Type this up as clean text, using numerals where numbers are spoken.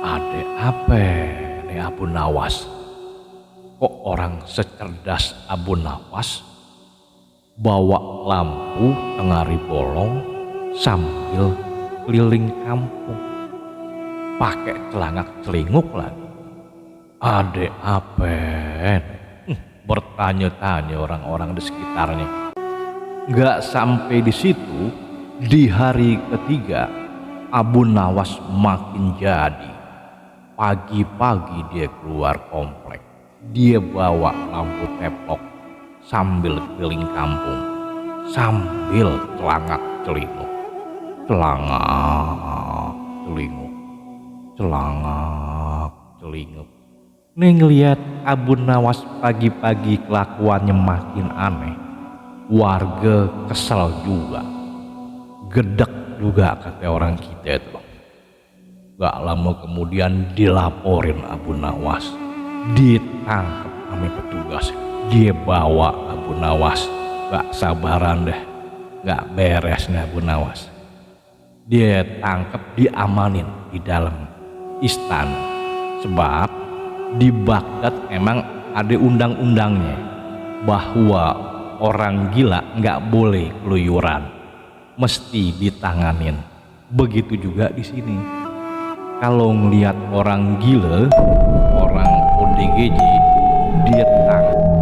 Ade apa nih Abu Nawas? Kok orang secerdas Abu Nawas bawa lampu tengah bolong sambil keliling kampung pakai celangak celinguk lagi. Ade apa? Bertanya-tanya orang-orang di sekitarnya. Gak sampai di situ, di hari ketiga Abu Nawas makin jadi. Pagi-pagi dia keluar komplek. Dia bawa lampu teplok sambil keliling kampung, sambil celangak celinguk, celangak celinguk, celangak celinguk. Nih ngeliat Abu Nawas pagi-pagi kelakuannya makin aneh, warga kesel juga, gedek juga kata orang kita itu. Gak lama kemudian dilaporin Abu Nawas, ditangkap sama petugas. Dia bawa Abu Nawas, gak sabaran deh, gak beres nih Abu Nawas. Dia tangkap, diamanin di dalam istana, sebab di Baghdad emang ada undang-undangnya bahwa orang gila gak boleh keluyuran, mesti ditanganin. Begitu juga di sini. Kalau ngelihat orang gila, orang ODGJ, dia tangkap.